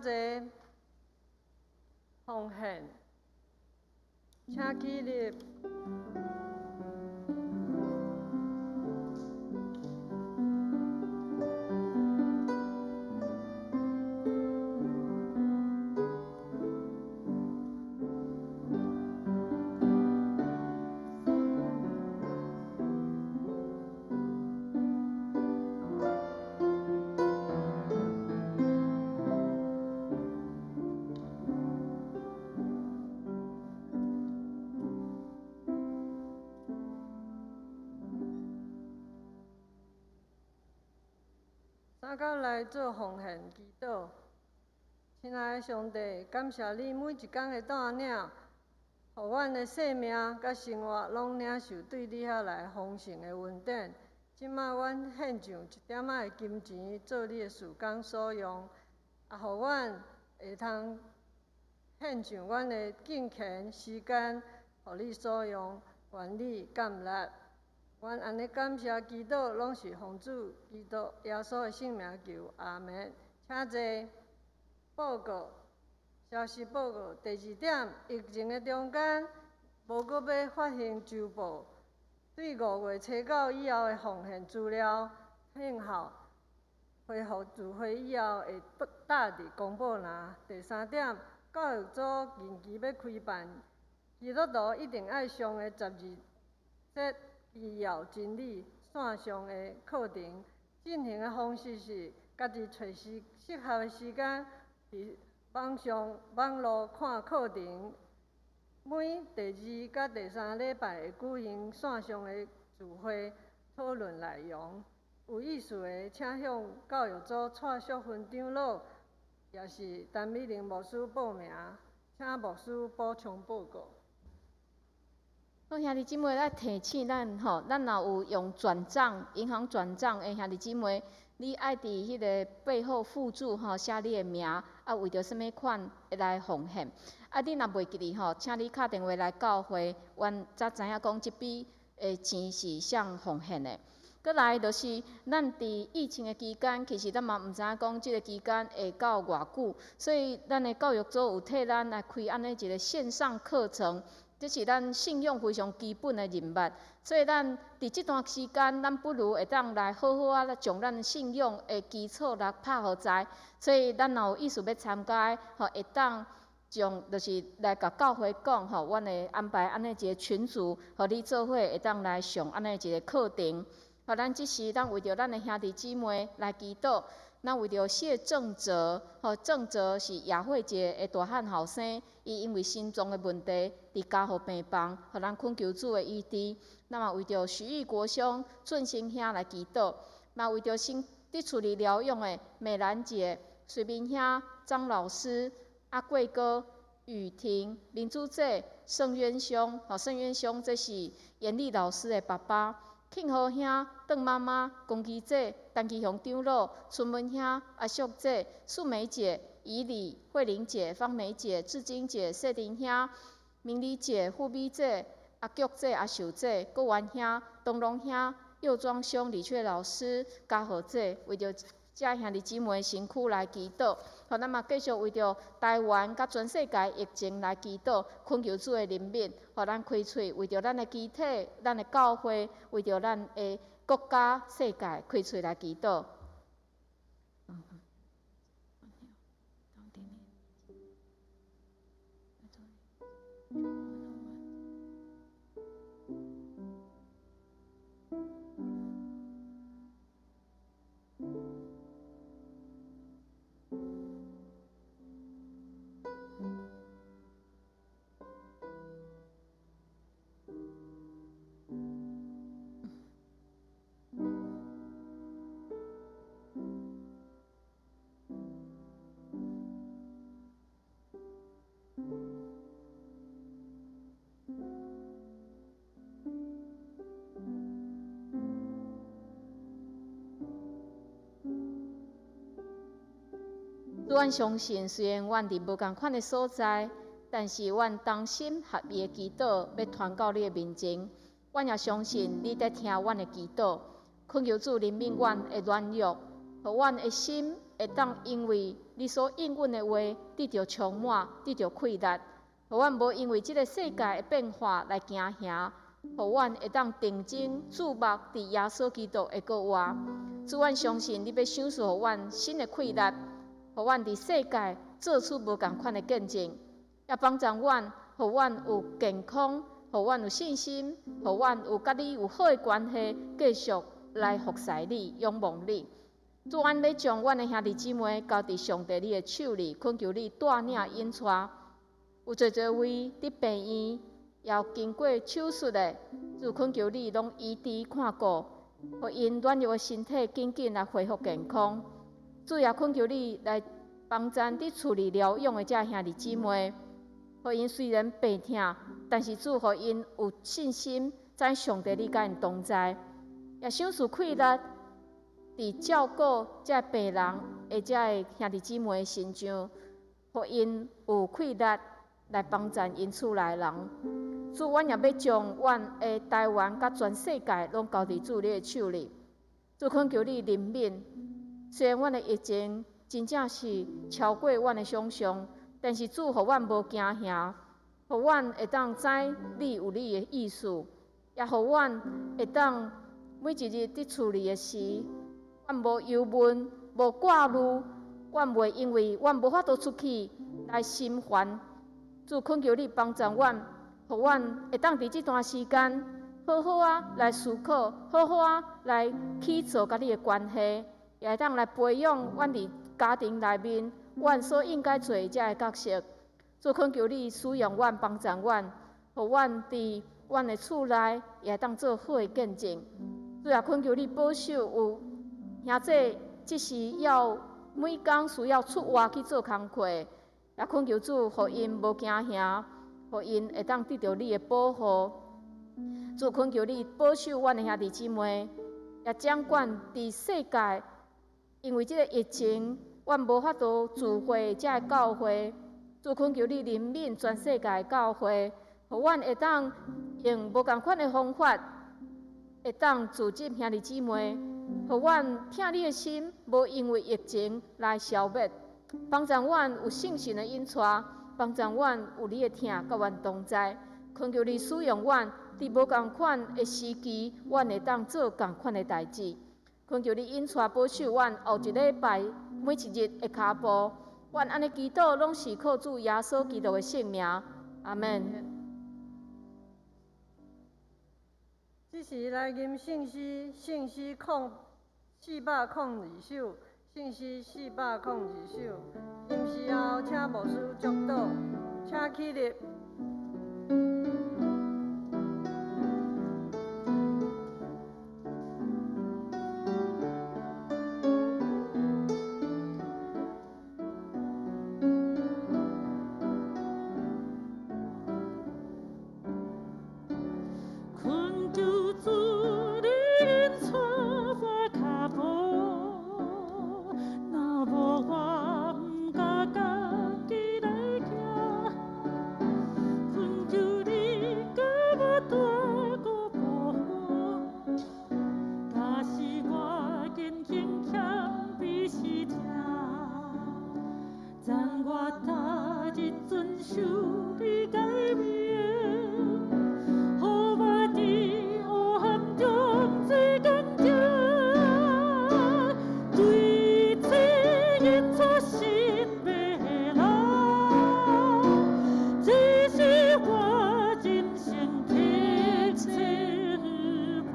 請坐奉獻，請起立。三九來做奉獻祈禱。親愛的上帝，感謝你每一工的帶領，予阮的生命佮生活攏領受對你遐來豐盛的恩典。這馬阮獻上一點仔的金錢，做你的事工所用，也予阮會通獻上阮的敬虔時間，予你所用，願你接納。阮按呢感謝祈禱，攏是奉主基督耶穌的聖名求，阿們。請坐。報告，消息報告。第二點，疫情的中間，無閣欲發行週報。對5月初9以後的奉獻資料，聽候恢復聚會以後會貼佇公布欄。第三點，教育組近期欲開辦基督徒一定愛上的12節基要真理線上的課程，進行的方式是家己揣時適合的時間，佇網上網路看課程。每第二佮第三禮拜會舉行線上的聚會討論內容。有意思的，請向教育組蔡淑芬長老，也是陳美玲牧師報名，請牧師補充報告。好，兄弟姊妹，咱提醒咱吼，咱若有用轉帳、銀行轉帳的兄弟姊妹，你愛佇彼个背後附註吼，寫你的名，啊，為著啥物款來奉獻。啊，你若袂記得吼，請你敲電話來教會，阮才知影講這筆的錢是啥奉獻的。閣來就是咱佇疫情的期間，其實咱嘛毋知影講這个期間會到偌久，所以咱的教育組有替咱來開按呢一个線上課程。這是咱信仰非常基本的認捌，所以咱佇這段時間，咱不如會當來好好仔來將咱信仰的基礎來拍予知。所以咱若有意思欲參加的，吼，會當將就是來共教會講，吼，阮會安排按呢一个群組，予你做伙會當來上按呢一个課程。吼，咱這時咱為著咱的兄弟姊妹來祈禱。咱為著謝正哲，吼，正哲是雅慧姐的大漢後生，伊因為心臟的問題，佇加護病房，予咱懇求主的醫治。咱嘛為著徐玉國兄、俊生兄來祈禱，嘛為著新佇厝裡療養的美蘭姐、随明兄、張老師、阿貴哥、雨婷、林珠姐、盛淵兄，吼，盛淵兄這是嚴麗老師的爸爸。慶和兄、鄧媽媽、龚基姐、陳其雄長老、春文兄、阿淑姐、素梅姐、怡禮、慧玲姐、芳梅姐、志晶姐、謝玲兄、明麗姐、富美姐、阿菊姐、阿秀姐、國元兄、東龍兄、右莊兄、李雀老師、嘉禾姐，為著遮兄弟姊妹身軀來祈禱，予咱嘛繼續為著台灣佮全世界疫情來祈禱，懇求主的憐憫，予咱開喙，為著咱的肢體、咱的教會，為著咱的國家、世界，開喙來祈禱。主，阮相信，雖然阮佇無仝款的所在，但是阮同心合意的祈禱，欲傳到你的面前。阮也相信你佇聽阮的祈禱，懇求主憐憫阮的軟弱，予阮的心會當因為你所應允的話得著充滿，得著氣力，予阮無因為這个世界的變化來驚嚇，予阮會當定睛注目佇耶穌基督的國外。主，阮相信你欲賞賜予阮新的氣力，予阮佇世界做出無仝款的見證，也幫助阮，予阮有健康，予阮有信心，予阮有佮你有好的關係，繼續來服侍你、仰望你。主，阮欲將阮的兄弟姊妹交佇上帝你的手裡，懇求你帶領引帶。有濟濟位佇病院，也有經過手術的，主懇求你攏醫治看顧，予𪜶軟弱的身體緊緊來恢復健康。主也懇求你來幫贊佇厝裡療養的這兄弟姊妹，予𪜶雖然病疼，但是主予𪜶有信心，知上帝你佮𪜶同在，也賞賜氣力，佇照顧這病人的這个兄弟姊妹身上，予𪜶有氣力來幫贊𪜶厝內人。主，阮也欲將阮的台灣佮全世界攏交佇主你的手裡。主懇求你憐憫，雖然阮的疫情真正是超過阮的想像，但是主予阮無驚嚇，予阮會當知你有你的意思，也予阮會當每一日佇厝裡的時，阮無憂悶、無掛慮，阮袂因為阮無法度出去來心煩。主懇求你幫助阮，予阮會當佇這段時間好好仔來思考，好好仔來去做佮你的關係，也會當來培養阮佇家庭內面，阮所應該做的這个角色。主懇求你使用阮，幫助阮，予阮佇阮的厝內也會當做好的見證。主也懇求你保守有兄弟，這時要每工需要出外去做工課，也懇求主，予𪜶無驚嚇，予𪜶會當得著你的保護。主懇求你保守阮的兄弟姊妹，也掌管佇世界，因為這个疫情，阮無法度聚會，這个教會。主懇求你憐憫全世界的教會，予阮會當用無仝款的方法，會當組織兄弟姊妹，予阮疼你的心無因為疫情來消滅，幫助阮有信心的引帶，幫助阮有你的疼佮阮同在。懇求你使用阮，佇無仝款的時期，阮會當做仝款的代誌。懇求你引帶保守阮後一禮拜每一日的跤步。阮按呢祈禱，攏是靠主耶穌基督的聖名。阿們。這時來吟聖詩，聖詩402首，聖詩402首。吟詩後，請牧師祝禱，請起立。懇求主你引帶我跤步，若無我毋敢家己來行。懇求你共我帶顧保護，假使我堅強謙卑是疼，讚我逐日遵守你誡命。予我佇黑暗中做見證，對主引帶新的人，這是我人生的翅膀。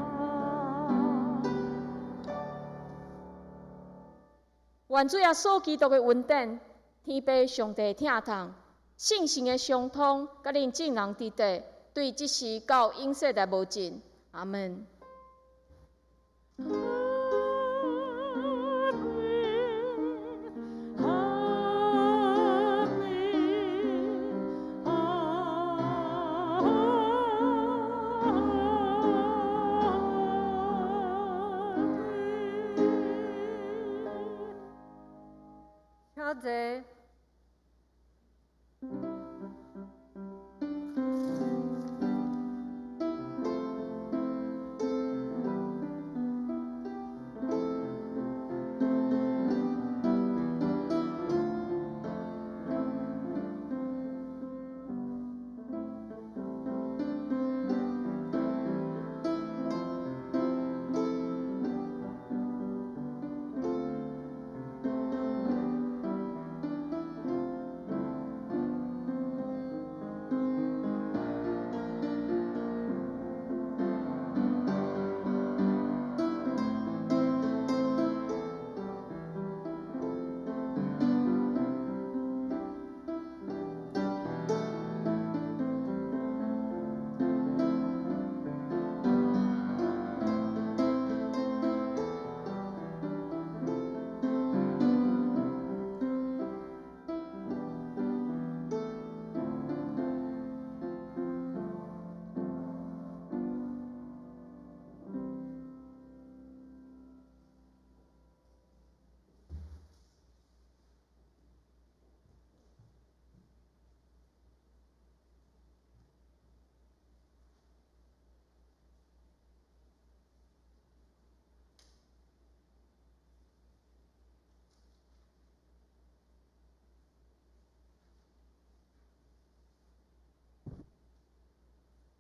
願主耶穌基督的恩典、天父上帝的疼痛、聖神的相通，佮恁眾人佇底，對這時到永世來無盡。阿們。阿們，阿們，阿們。請坐。